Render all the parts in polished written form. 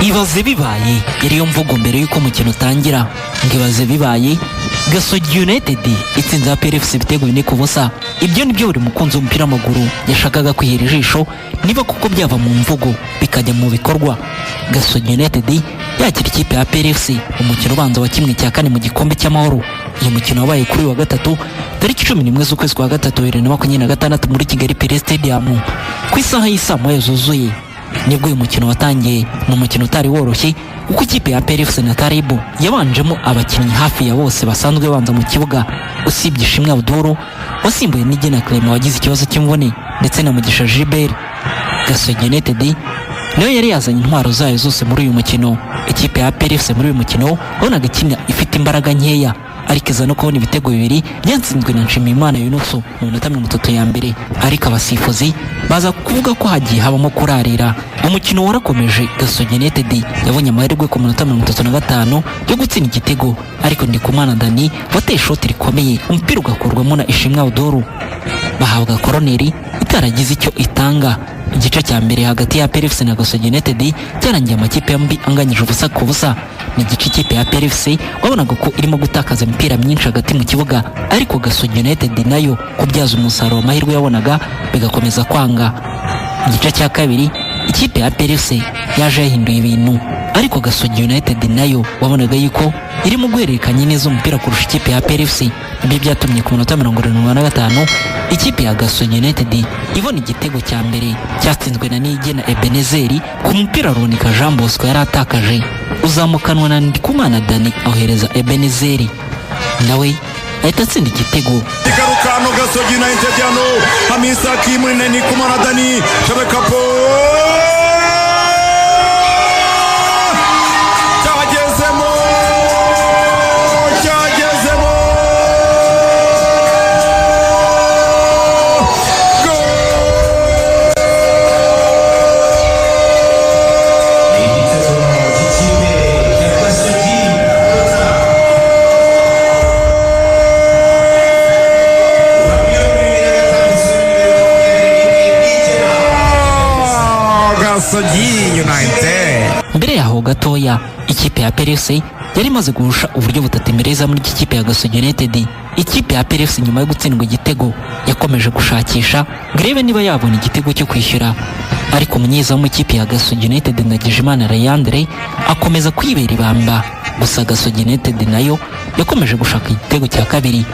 Ibaze bibaye, yari yo mvugo mbere y'uko umukino utangira, ngo ibaze bibaye Gasogi United itsinze APR FC ibitego 4-0. Ibyo nibyo buri mukunzi w'umupira w'amaguru yashakaga kwihera ijisho, niba kuko byava mu mvugo bikajya mu bikorwa. Gasogi United yakira ikipe ya APR FC, umukino ubanza wa 1/4 mu gikombe cy'Amahoro. Uyu mukino wabaye kuri uyu wa gatatu, tariki 11 z'ukwezi kwa gatatu 2026, muri Kigali Pele Stadium ku isaha y'isaa moya zuzuye nibwo uyu mukino watangiye. Ni umukino utari woroshye kuko ikipe ya APR FC na Taleb yabanjemo abakinnyi hafi ya bose basanzwe banza mu kibuga, usibye Ishimwe Abdul wasimbuye Nigena Clement wagize ikibazo cy'imvune, ndetse na Mugisha Gilbert. Gasogi United nayo yari yazanye intwaro zayo zose muri uyu mukino. Ikipe ya APR FC muri uyu mukino wabonaga ikina ifite imbaraga nkeya, ariko iza no kubona ibitego bibiri byatsinzwe na Nshimiyimana Yunusu mu minota 30 ya mbere, ariko abasifuzi baza kuvuga ko hagiye habamo kurarira. Umukino warakomeje. Gasogi United yabonye amahirwe ku minota 35 yo gutsinda igitego, ariko Ndikumana Dani wateye ishoti rikomeye, umupira ugakurwamo na Ishimwe Abdul, bahabwa koroneri itaragize icyo itanga. Igice cya mbere hagati ya APR FC na Gasogi United cyarangiye amakipe yombi anganyije 0-0. Ni igice ikipe ya APR FC wabonaga ko irimo gutakaza imipira myinshi hagati mu kibuga, ariko Gasogi United nayo kubyaza umusaruro amahirwe yabonaga bigakomeza kwanga. Igice cya kabiri ikipe ya APR FC yaje yahinduye ibintu, ariko Gasogi United nayo wabonaga yuko irimo guhererekanya neza umupira kurusha ikipe ya APR FC. Ibyo byatumye ku minota 75 ikipe ya Gasogi United ibona igitego cya mbere cyatsinzwe na Niyigena Ebenezeri ku mupira Ruboneka Jean Bosco yari atakaje, uzamukanwa na Ndikumana Dani, ohereza Ebenezeri, nawe ahita atsinda igitego. Igarukano Gasogi United hano, Hamisa Kimurine, Ndikumana Dani, Shabekapo cyagezemo, cyagezemo! Gasogi United. Mbere yaho gatoya ikipe ya APR FC yari imaze guhusha uburyo butatu imbere y'izamu ry'ikipe ya Gasogi United. Ikipe ya APR FC nyuma yo gutsindwa igitego yakomeje gushakisha ngo irebe niba yabona igitego cyo kwishyura, ariko umunyezamu w'ikipe ya Gasogi United, Ndagijimana Leandre, akomeza kwibera ibamba. Gusa Gasogi United nayo yakomeje gushaka igitego cya kabiri,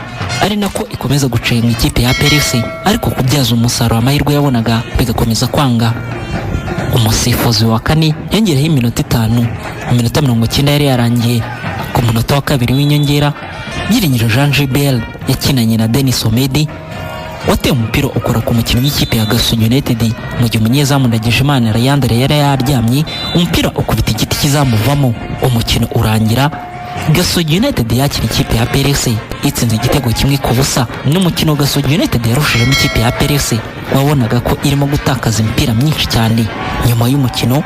ari nako ikomeza gucenga ikipe ya APR FC, ariko kubyaza umusaruro amahirwe yabonaga bigakomeza kwanga. Umusifuzi wa kane yongereho iminota 5, iminota 90 yari yarangiye. Ku munota wa kabiri w'inyongera, Byiringiro Jean Gilbert yakinanye na Denis Omedi wateye umupira ukora ku mukino w'ikipe ya Gasogi United, mu gihe umunyezamu Ndagijimana Leandre yari yaryamye, umupira ukubita igiti kizamuvamo. Umukino urangira Gasogi United yakira ikipe ya APR FC itsinze igitego 1-0. N'umukino Gasogi United yarushijemo ikipe ya APR FC, wabonaga ko irimo gutakaza imipira myinshi cyane. Nyuma y'umukino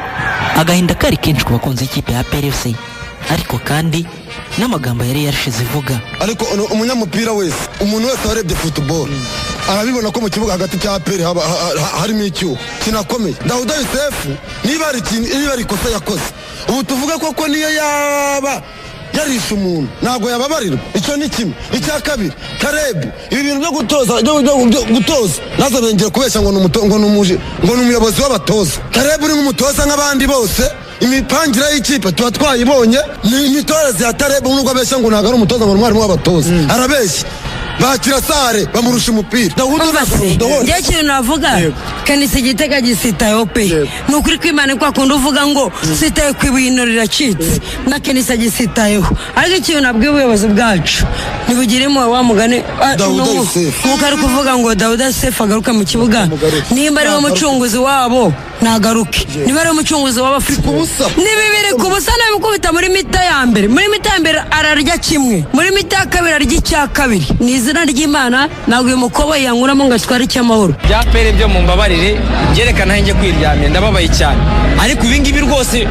agahinda kari kenshi ku bakunzi b'ikipe ya APR FC, ariko kandi n'amagambo yari yarashize ivuga. Ariko umunyamupira wese, umuntu wese warebye football arabibona ko mu kibuga hagati cya APR harimo icyuho kinakomeye. Dauda Yussif, niba hari ikintu, niba hari ikosa yakoze, ubu tuvuga koko niyo yaba yarishe umuntu ntabwo yababarirwa. Icyo ni kimwe. Icya kabiri, Taleb, ibi bintu byo gutoza, byo gutoza, ntazabengere kubeshya ngo ni umuyobozi w'abatoza. Taleb uri nk'umutoza nk'abandi bose, imipangire y'ikipe tuba twayibonye, ni imitoreze ya Taleb. Nubwo abeshya ngo ntabwo ari umutoza, ngo ni umwarimu w'abatoza, arabeshya. Bakira sare bamurusha umupira. Dawudi Umva se, njye ikintu navuga, kanisa igitego gisitayeho pe. Ni ukuri kw'Imana, kwa kundi uvuga ngo sitaye ku ibuye ino riracitse, na Kenisa gisitayeho. Ariko ikintu nabwiye ubuyobozi bwacu, ntibugire impuhwe wa mugani Dawuda Yussif. Nk'uko ari kuvuga ngo Dawuda Yussif agaruke mu kibuga, nimba ari we mucunguzi wabo nagaruke, niba ari we mucunguzi w'Abafurika. Ku busa. Ni 2-0, nabikubita muri mi-temps ya mbere. Muri mi-temps ya mbere ararya kimwe, muri mi-temps ya kabiri ararya icya kabiri. Ni izina ry'Imana, ntabwo uyu mukobwa yankuramo ngo atware icy'Amahoro. Bya APR byo mumbabarire, byerekana aho njye kwiryamye, ndababaye cyane. Ariko ibi ngibi rwose,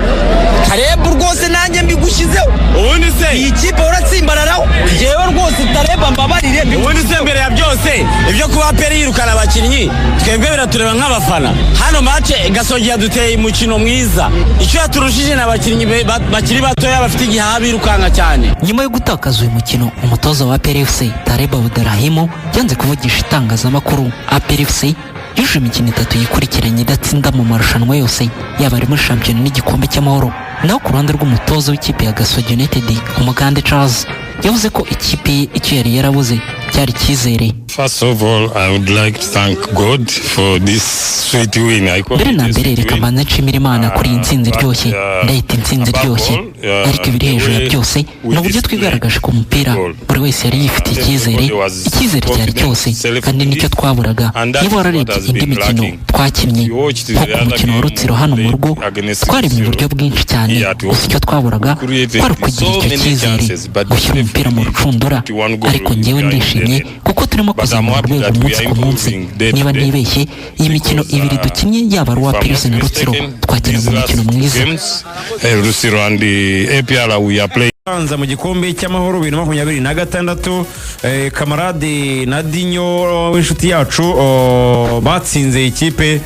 Taleb, rwose nanjye mbigushyizeho. Ubundi se iyi kipe uratsimbararaho, njyewe rwose Taleb mbabarire. Ubundi se mbere ya byose, ibyo kuba APR yirukana abakinnyi, twebwe biratureba nk'abafana. Hano match Gasogi yaduteye umukino mwiza. Icyo yaturushije ni abakinnyi bakiri batoya, bafite igihaha, birukanka cyane. Nyuma yo gutakaza uyu mukino, umutoza wa APR FC, Taleb Abderrahim, yanze kuvugisha itangazamakuru. APR FC yujuje imikino itatu yikurikiranye idatsinda mu marushanwa yose, yaba ari muri shampiyona n'igikombe cy'amahoro. Naho ku ruhande rw'umutoza w'ikipe ya Gasogi United, Umugande Charles, yavuze ko ikipe ye icyo yari yarabuze cyari icyizere. First of all, I would like to thank God for this sweet win. I call Mbere it na a mbere, sweet reka win. mbanze nshimire Imana kuri iyi ntsinzi iryoshye, ndahita intsinzi iryoshye. Ariko ibiri hejuru ya byose ni uburyo twigaragaje ku mupira. Buri wese yari yifitiye icyizere, icyizere cyari cyose, kandi nicyo twaburaga. Niba wararebye indi mikino twakinnye, nko ku mukino wa Rutsiro hano mu rugo, twaremye uburyo bwinshi cyane. Gusa icyo twaburaga kwari ukugira icyo cyizere, gushyira umupira mu rucundura. Ariko njyewe ndishimye kuko turimo kuzamura urwego umunsi ku munsi. Niba ntibeshye, iyi mikino ibiri dukinnye, yaba ari uwa Pirisi na Rutsiro, twakinaga umukino mwiza. Rutsiro and the APR, we are playing. Banza mu gikombe cy'amahoro 2026, Kamarade na Dinyo w'inshuti yacu, batsinze ikipe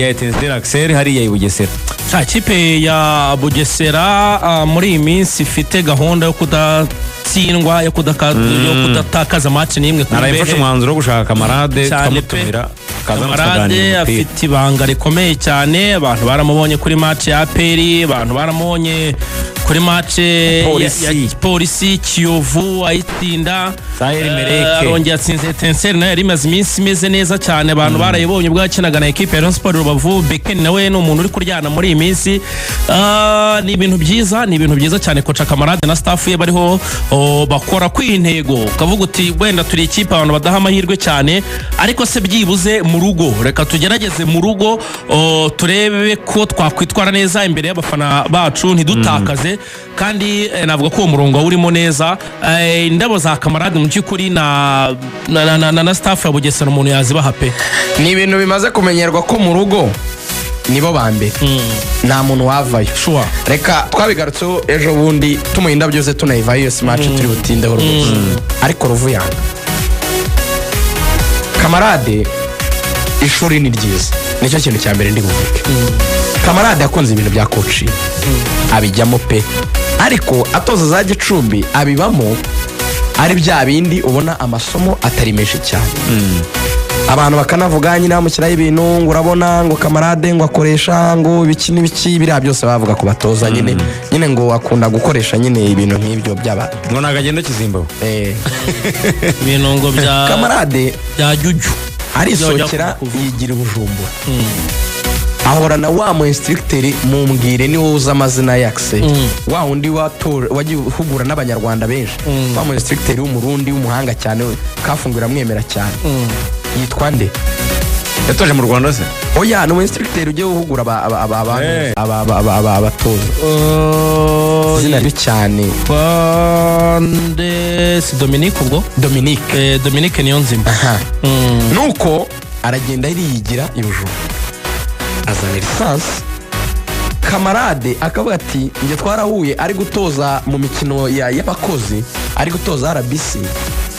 ya Etincelle Axel hariya i Bugesera. Nta kipe ya Bugesera muri iyi minsi ifite gahunda yo kudatsindwa, yo kudatakaza match n'imwe ku Naraye mfashe mbehe. umwanzuro wo gushaka Kamarade, Cyane pe. tukamutumira, kaza Kamarade tukaganira umupira. afite ibanga rikomeye cyane. Abantu baramubonye kuri match ya APR, abantu baramubonye kuri match Polisi. ya Polisi, Kiyovu ayitsinda. Sahel Mereke. Arongera atsinze Etincelle, nayo yari imaze iminsi imeze neza cyane, abantu barayibonye ubwo yakinaga na ekipe ya Rayon Sport Rubavu. Beken nawe ni umuntu uri kuryana muri iyi minsi. Ni ibintu byiza, ni ibintu byiza cyane. Koca Kamarade na staff ye bariho bakora ku intego, ukavuga uti wenda turi ikipe abantu badaha amahirwe cyane, ariko se byibuze mu rugo reka tugerageze mu rugo, turebe ko twakwitwara neza imbere y'abafana bacu, ntidutakaze. Kandi navuga ko uwo murongo wawurimo neza. Indabo za Kamarade mu by'ukuri na staff ya Bugesera umuntu yazibaha pe. Ni ibintu bimaze kumenyerwa ko mu rugo nibo ba mbere, nta muntu wavayo. Sure. Reka twabigarutseho ejo bundi tumuha indabyo ze, tunayivayo. Iyo si match turi butindeho rwose, ariko ruvuyanga Kamarade, ishuri ni ryiza, nicyo kintu cya mbere ndi buvuge. Kamarade yakunze ibintu bya coaching, abijyamo pe, ariko atoza za Gicumbi abibamo ari bya bindi ubona amasomo atari menshi cyane. Abantu bakanavuga nyine bamushyiraho ibintu ngo urabona ngo Kamarade ngo akoresha ngo ibiki n'ibiki, biriya byose bavuga ku batoza nyine ngo akunda gukoresha nyine ibintu nk'ibyo by'abantu. Ngo ntabwo agenda Kizimbabwe. Ibintu ngo bya Kamarade bya juju. arisohokera, Kuvuga. yigira i Bujumbura, ahora na wa mu instructeur. Mumbwire ni wowe uzi amazina ya Axel, wa wundi wagiye uhugura n'Abanyarwanda benshi, wa mu instructeur w'Umurundi w'umuhanga cyane, kafungura amwemera cyane, yitwa nde? Yatoje mu Rwanda se? Oya, ni umu instructeur ugiye uhugura abatoza, izina ryo cyane. Twande si Dominique ubwo? Dominique. Dominique Niyonzima. Aha. Nuko aragenda ariyigira i Bujumbura, azana licence. Kamarade akavuga ati njye twarahuye ari gutoza mu mikino y'abakozi, ari gutoza RBC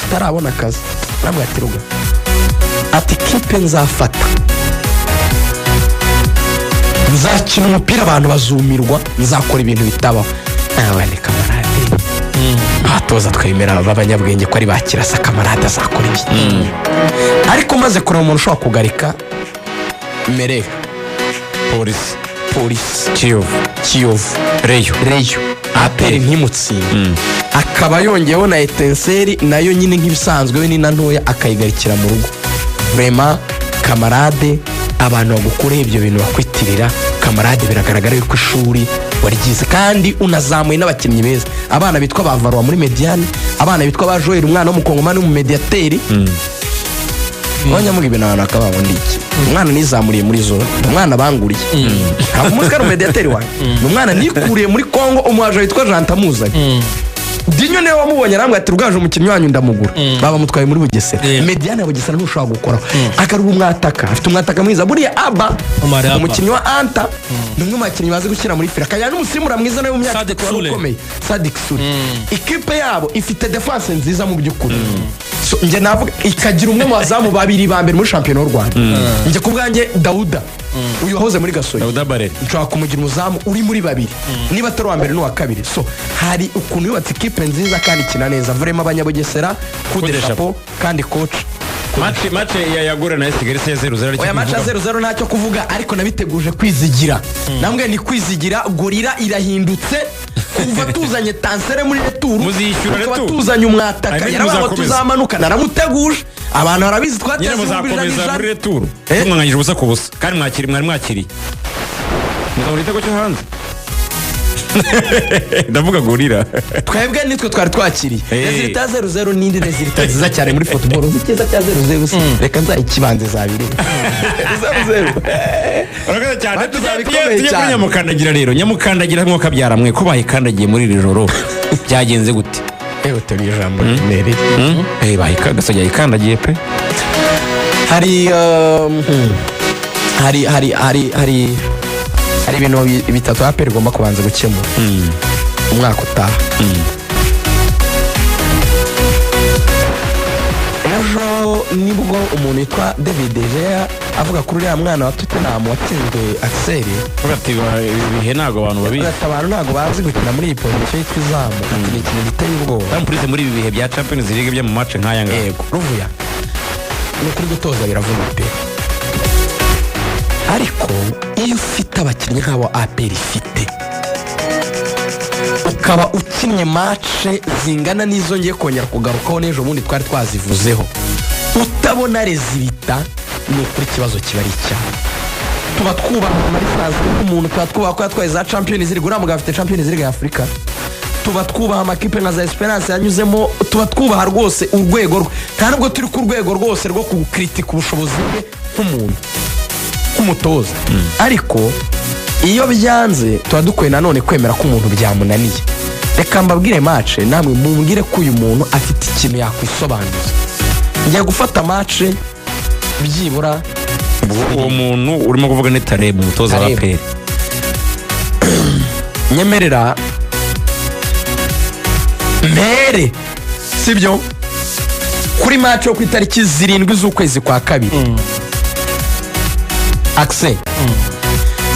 atarabona akazi. Aramubwira ati ruga, ati kipe nzafata nzakina umupira abantu bazumirwa, nzakora ibintu bitabaho. Nawe ni Kamarade, abatoza twemera b'abanyabwenge ko ari ba Kirasa, Kamarade azakora iki? Ariko umaze kureba umuntu ushobora kugarika Mereka, Polisi, Polisi, Kiyovu, Kiyovu, Reyo, Reyo, APR ntimutsinde, akaba yongeyeho na Etincelle nayo nyine nk'ibisanzwe we ni na ntoya, akayigarikira mu rugo. Vraiment Kamarade, abantu bagukureho ibyo bintu bakwitirira. Kamarade, biragaragara yuko ishuri waryize kandi unazamuye n'abakinnyi beza, abana bitwa ba Varwa muri médiane, abana bitwa ba Joel, umwana w'Umukongomani w'umumediateri. Abanyamuga ibintu abantu bakaba babona iki? Umwana nizamuriye muri zone, umwana banguriye, ntabwo umuzi ko ari umumediateri wanjye, ni umwana nikuriye muri Kongo, umuhaje witwa Janta amuzanye. Dinyo niwe wamubonye, arambwira ati rwaje umukinnyi wanyu ndamugura, baba mutwaye muri Bugesera. Médiane ya Bugesera ntushobora gukoraho, akarura umwataka, afite umwataka mwiza buriya Aba. Omar Abba. Umukinnyi wa Anta ni umwe mu bakinnyi bazi gushyira muri fila, akajyana n'umusimbura mwiza nawe mu myaka Sadik 3 wari Sule. ukomeye, Sadik Sule. Ikipe yabo ifite défense nziza mu by'ukuri. So, njye navuga ikagira umwe mu bazamu babiri ba mbere muri shampiyona y'u Rwanda, njye ku bwanjye Dawuda. Uyu wahoze muri Gasogi, Dawuda Barere. Nshobora kumugira umuzamu uri muri babiri, niba atari uwa mbere n'uwa kabiri. So hari ukuntu yubatse ikipe nziza kandi ikina neza. Vraiment, abanyabugesera, coup de Coup de chapeau. Kandi coach Match ya Yagura na Kigali se 0-0 aricyo Oya, match ya kuvuga. 0-0 ntacyo kuvuga, ariko nabiteguje kwizigira. Namwe ni kwizigira. Gorilla irahindutse kuva tuzanye Tansere muri retour. Muzishyura Tukaba retour. tuzanye umwataka. Hanyuma Yaravuga ngo muzakomeza. tuzamanuka. Naramuteguje, abantu barabizi, Nyine twateze 100,000. muzakomeza muri retour? Eh? Tumwanganyije ubusa ku busa kandi mwakiri, mwari mwakiriye, muzabona igitego cyo hanze, ndavuga Gorilla. Twebwe nitwe twari twakiriye. Eh. Résultat ya 0-0 n'indi résultat nziza cyane muri football. Uzi icyiza cya 0-0 se? Reka nzayikibanze zabiri 0-0. Urakoze cyane. Match Tujye izaba tujye ikomeye tujye kuri cyane. Nyamukandagira rero. Nyamukandagira, mwuka byaramwe ko bayikandagiye muri iri joro, byagenze gute? Ewe, teruye ijambo riremereye. Eh, bayika Gasogi yayikandagiye pe. Hari hari hari hari hari hari ibintu bitatu APR igomba kubanza gukemura umwaka utaha. Ejo nibwo umuntu witwa David De Gea avuga kuri uriya mwana wa Tottenham watsinzwe Axel. Avuga ati: "Ibi bihe ntabwo abantu babizi." Ati: "Abantu ntabwo bazi gukina muri iyi position yitwa izamu." Ati: "Ni ikintu giteye ubwoba." Tampurize muri ibi bihe bya Champions League, byo mu match nk'aya ngaya. Yego, ruvuya ni ukuri, gutoza biravuna pe, ariko iyo ufite abakinnyi nk'abo APR ifite, ukaba ukinnye match zingana n'izo ngiye kongera kugarukaho n'ejo bundi twari twazivuzeho, utabona résultat, ni ukuri ikibazo kiba ari icyawe. Tuba twubaha Marifazi nk'umuntu, tuba twubaha ko yatwaye za Champions League, uriya mugabo afite Champions League ya Afurika, tuba twubaha amakipe nka za Esperance yanyuzemo, tuba twubaha rwose urwego rwe. Nta nubwo turi ku rwego rwose rwo kukritika ubushobozi bwe nk'umuntu, nk'umutoza, ariko iyo byanze tuba dukwiye nanone kwemera ko umuntu byamunaniye. Reka mbabwire match, namwe mumbwire ko uyu muntu afite ikintu yakwisobanuza. Ngiye gufata match byibura. Uwo muntu urimo kuvuga ni Tareb, umutoza wa Tareb. APR. Nyemerera mpere, sibyo, kuri match yo ku itariki 7 z'ukwezi kwa kabiri. Akise,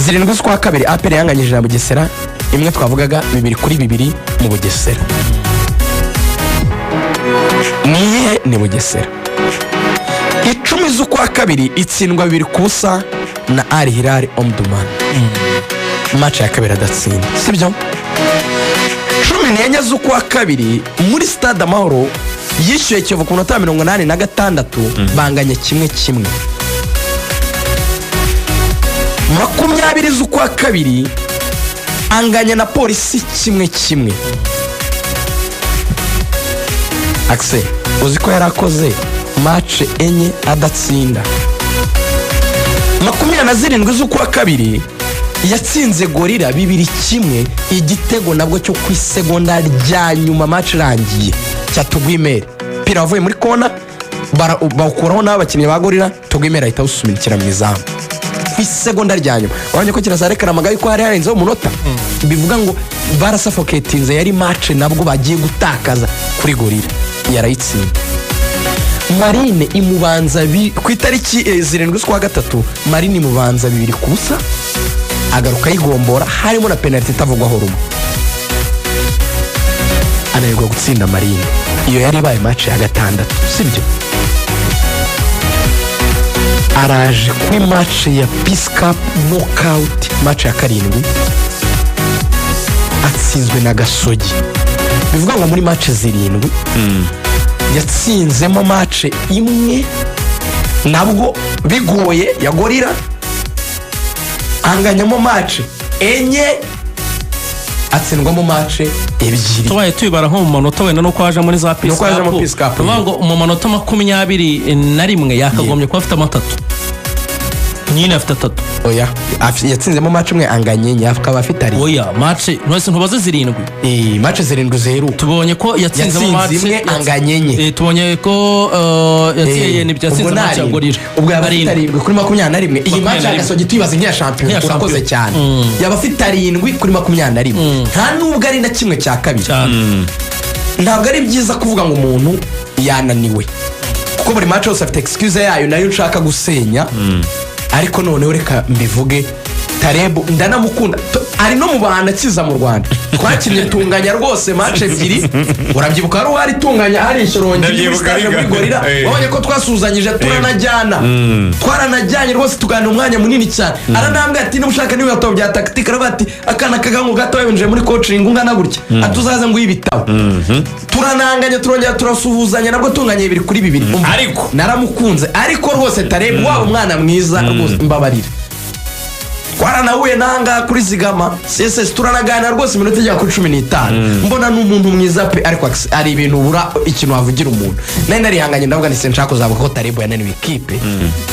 7 z'ukwa kabiri, APR yanganyije na Bugesera imwe twavugaga, 2-2 mu Bugesera. Niyihe? Ni Bugesera. 10 z'ukwa kabiri itsindwa 2-0 na Al Hilal Omdurman, match ya kabiri adatsinda, sibyo? 14 z'ukwa kabiri muri Stade Amahoro yishyuye Kiyovu ku minota 86, banganya 1-1. 20 z'ukwa kabiri anganya na Polisi 1-1. Akise, uzi ko yari akoze match enye adatsinda? 27 z'ukwa kabiri yatsinze Gorilla 2-1, igitego nabwo cyo ku isegonda rya nyuma match irangiye cya Tugwimere. Umupira wavuye muri kona, bawukuraho n'abakinnyi ba Gorilla, Tugwimere ahita awusunikira mu izamu ku isegonda rya nyuma. Wabonye ko kirasa rekaramaga yuko hari harenzeho umunota, bivuga ngo barasafoketinze. Yari match nabwo bagiye gutakaza kuri Gorilla, yarayitsinda. Marine imubanza ku itariki 7 z'ukwa gatatu, Marine imubanza 2-0, agaruka ayigombora, harimo na penaliti itavugwaho rumwe, ananirwa gutsinda Marine. Iyo yari ibaye match ya gatandatu, sibyo? Araje kuri match ya Peace Cup knockout, match ya karindwi, atsinzwe na Gasogi. Bivuga ngo muri match zirindwi yatsinzemo match imwe, nabwo bigoye, ya Gorilla, anganyamo match enye, atsindwamo match ebyiri. Tubaye tubibara nko mu manota, wenda nuko waje muri za Nuko waje muri Peace Cup. Ni ngo mu manota 21 yakagombye kuba afitemo atatu, nyine afite atatu. Oya, yatsinzemo match imwe, anganya enye, akaba afite arindwi. Oya, match ntose ntubaze zirindwi. Eh, match zirindwi ziheruka. Tubonye ko yatsinzemo Yatsinze match imwe, anganya enye. Eh, tubonye ko yatsinze nibyo, Ubwo yatsinze ni match ya arindwi. Gorilla. Ubwo yaba afite Arindwi. 7 kuri 21. Iyi match 21. ya Gasogi tuyibaze nk'iya shampiyona. Nk'iya Urakoze shampiyona. cyane. Yaba afite 7 kuri 21, nta nubwo ari na kimwe cya kabiri. Cyane. Ntabwo ari byiza kuvuga ngo umuntu yananiwe, kuko buri match yose afite excuse yayo, nayo nshaka gusenya. Ariko noneho reka mbivuge, Tarebu ndanamukunda. Ari no mu bantu akiza mu Rwanda twakinnye tunganya rwose match ebyiri. Urabyibuka, hari uwari tunganya hari Ishyorongi muri Ndabyibuka, stade muri ariko. Gorilla. Wabonye ko twasuhuzanyije, turanajyana, twaranajyanye rwose, tuganira umwanya munini cyane. Aranambwira ati: "Niba ushaka n'ibitabo bya tactique," aravuga ati: "Akana kagahungu gato winjiye muri coaching ungana gutya," ati: "Uzaze nguhe ibitabo." Turananganya, turongera turasuhuzanya, nabwo tunganya 2-2. Umva, Ariko. naramukunze, ariko rwose Tarebu waba umwana mwiza rwose, mbabarira. Twaranahuye n'ahangaha kuri Zigama CSS, turanaganira rwose iminota igera kuri 15, mbona ni umuntu mwiza pe. Ariko hari ibintu ubura ikintu wavugira umuntu. Nari narihanganye, ndavuga nti sinshaka kuzavuga ko Tarebu yananiwe ikipe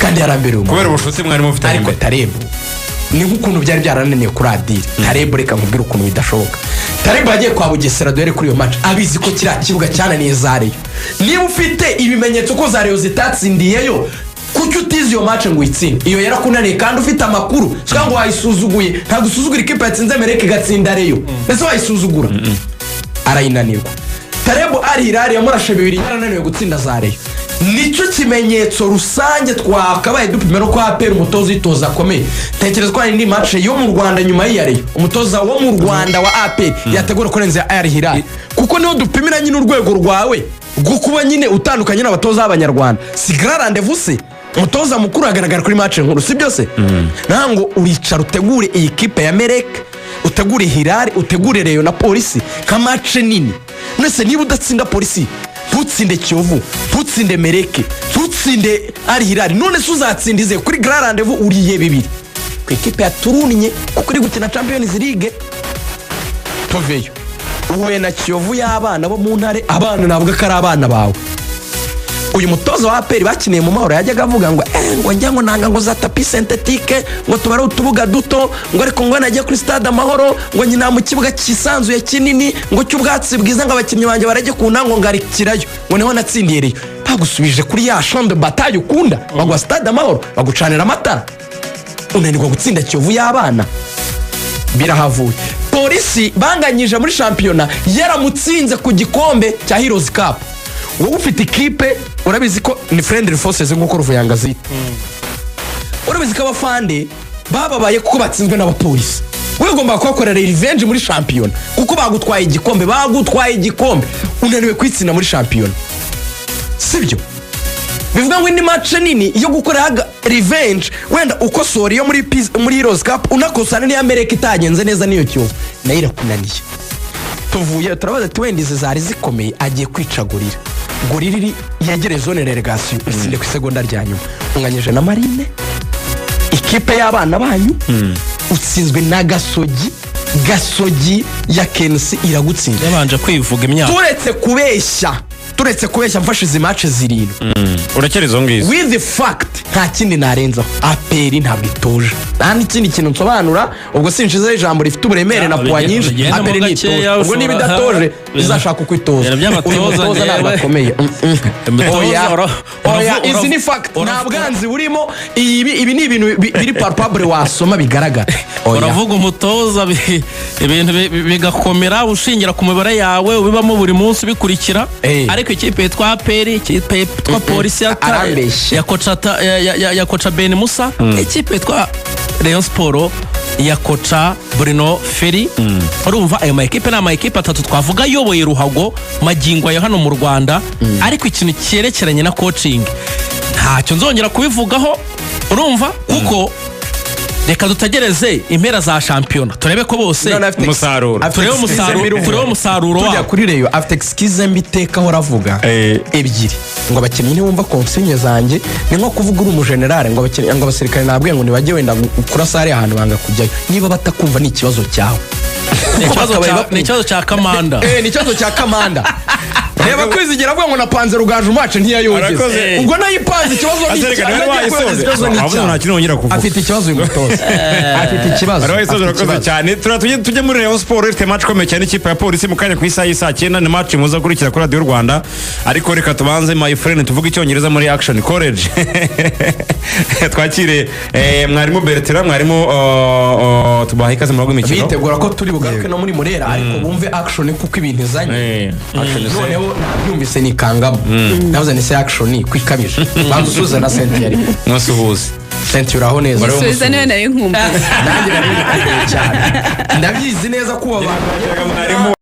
kandi yarambereye umuntu. Kubera ubucuti mwari mufitanye Ariko imbere. Tarebu ni nk'ukuntu byari byarananiye kuri Adiri. Tarebu, reka nkubwire ukuntu bidashoboka. Tarebu yagiye kwa Bugesera, duhere kuri iyo match, abizi ko kiriya kibuga cyananiye za Rayon. Niba ufite ibimenyetso ko za Rayon zitatsindiyeyo, kuki utize iyo match ngo uyitsinde? Iyo yarakunaniye kandi ufite amakuru. Si ngo wayisuzuguye? Ntabwo usuzugura ikipe yatsinze Mereke, igatsinda Rayon. Ese wayisuzugura? Arayinanirwa. Tarebu Al Hilal yamurashe bibiri, yarananiwe gutsinda za Rayon. Nicyo kimenyetso rusange twakabaye dupima no kwa APR umutoza uyitoza akomeye. Tekereza ko hari indi match yo mu Rwanda nyuma y'iya Rayon umutoza wo mu Rwanda wa APR yategura kurenza ya Al Hilal, kuko niho dupimira nyine urwego rwawe rwo kuba nyine utandukanye n'abatoza b'Abanyarwanda. Si grand rendez-vous se? Umutoza mukuru agaragara kuri match nkuru, si byose? Ntabwo uricara utegure iyi kipe ya Merek, utegure Hilal, utegure Rayon na Polisi nka match nini. Mwese niba udatsinda Polisi, ntutsinde Kiyovu, ntutsinde Mereke, ntutsinde Al Hilal, none se uzatsinda ize? Kuri grand rendez-vous uriye bibiri ku ikipe yaturunnye kuko iri gukina Champions League. Tuveyo, uhuye na Kiyovu y'abana bo mu ntare. Abana navuga ko ari abana bawe. Uyu mutoza wa APR bakiniye mu Mahoro yajyaga avuga ngo ngo njya ngo nanga ngo za tapis synthétique, ngo tubare utubuga duto, ngo ariko ngo najya kuri Stade Amahoro ngo nyina mu kibuga cyisanzuye kinini ngo cy'ubwatsi bwiza, ngo abakinnyi banjye barajye kunda, ngo ngarikirayo, ngo niho natsindiye Rayon. Bagusubije kuri ya champ de bataille ukunda, baguha Stade Amahoro, bagucanira amatara, unanirwa gutsinda Kiyovu y'abana. Birahavuye. Polisi banganyije muri shampiyona, yaramutsinze ku gikombe cya Heroes Cup. Wowe ufite ikipe, urabizi ko ni friendly forces nk'uko Ruvuyanga zita. Urabizi ko abafande bababaye kuko batsinzwe n'abapolisi. Wowe ugomba kubakorera revenge muri shampiyona kuko bagutwaye igikombe, bagutwaye igikombe, unaniwe kwitsinda muri shampiyona, sibyo? Bivuga ngo indi match nini yo gukora revenge, wenda ukosora iyo muri Heroes Cup, unakosora n'iya Mereka itagenze neza, n'iyo Kiyovu nayo irakunaniye. Tuvuye, turabaza ati wenda izi zari zikomeye, agiye kwicagurira Gorilla iri yegereye zone relégation, isinde ku isegonda rya nyuma. Unganyije na Marine, ikipe y'abana banyu, utsinzwe na Gasogi. Gasogi ya Kensi iragutsinda. Yabanje kwivuga imyaka. Turetse kubeshya, turetse kubeshya, mfashe izi match zirindwi Urakera izo ngizo. with the fact, nta kindi narenzaho. APR ntabwo itoje, nta n'ikindi kintu nsobanura. Ubwo sinshizeho ijambo rifite uburemere na puwa nyinshi. Bigendamo APR ntitoje. gakeya, Ubwo niba idatoje, izashaka uko itoza. Ibintu by'abatoza. Uyu mutoza ntabwo Njyewe- akomeye. Umutoza Oya. Oya, izi ni fact, nta bwanzi burimo. Ibi ni ibintu biri palpable, wasoma bigaragara. Oya. Uravuga umutoza, ibintu bigakomera ushingira ku mibare yawe ubibamo buri munsi ubikurikira. Ariko ikipe yitwa APR, ikipe yitwa Polisi Arambeshya. ya koca ya koca Ben Musa, ikipe yitwa Rayon Sport ya koca Bruno Ferry, urumva ayo ma ekipe ni ama ekipe atatu twavuga ayoboye ruhago magingo ayo hano mu Rwanda. Ariko ikintu cyerekeranye na coaching ntacyo nzongera kubivugaho, urumva, kuko reka dutegereze impera za shampiyona turebe ko bose None afite Umusaruro. afite Turebe excuse mbi ruvuga. turebe umusaruro Tujya wabo. kuri Rayon, afite excuse mbi iteka ahora avuga ebyiri, ngo abakinnyi ntibumva consigne zanjye. Ni nko kuvuga uri umujenerale ngo abakinnyi, ngo abasirikare nabwiye ngo ntibajye wenda kurasa hariya ahantu, banga kujyayo. Niba batakumva ni ikibazo cyawe. Ni ikibazo cya kamanda. Ni ikibazo cya kamanda. Reba Kwizigira avuga ngo napanze Rugaju match ntiyayogeze. Arakoze. Ubwo nayipanze, ikibazo ni Azereka, icyawe. niwe wayisoze. Ikibazo ni Avuze ngo icyawe. nta kintu wongera kuvuga. Afite ikibazo uyu mutoza, afite ikibazo. Bari bayisoje. Afite Urakoze ikibazo. cyane. Tujye muri Rayon Sport, ifite match ikomeye cyane, ikipe ya Polisi mu kanya ku isaha y'isaa 9. Ni match muza gukurikira kuri Radiyo Rwanda. Ariko reka tubanze, my friend, tuvuge icyongereza muri Action College. Twakire mwarimu Bertrand, mwarimu, tubaha ikaze mu rugo imikino. Bitegura ko turi bugaruke no muri Murera, ariko bumve Action kuko ibintu izanye. Action Noneho nabyumvise nikangamo, navuze ni se Action ko ikabije. Banza usuhuze na Cynthia ariko. Mwasuhuze. Senti, uraho neza? Gisubizo niwe nari nkumbuye. Nanjye nari nkumbuye cyane, ndabizi neza ko ubu abantu Mwarimu.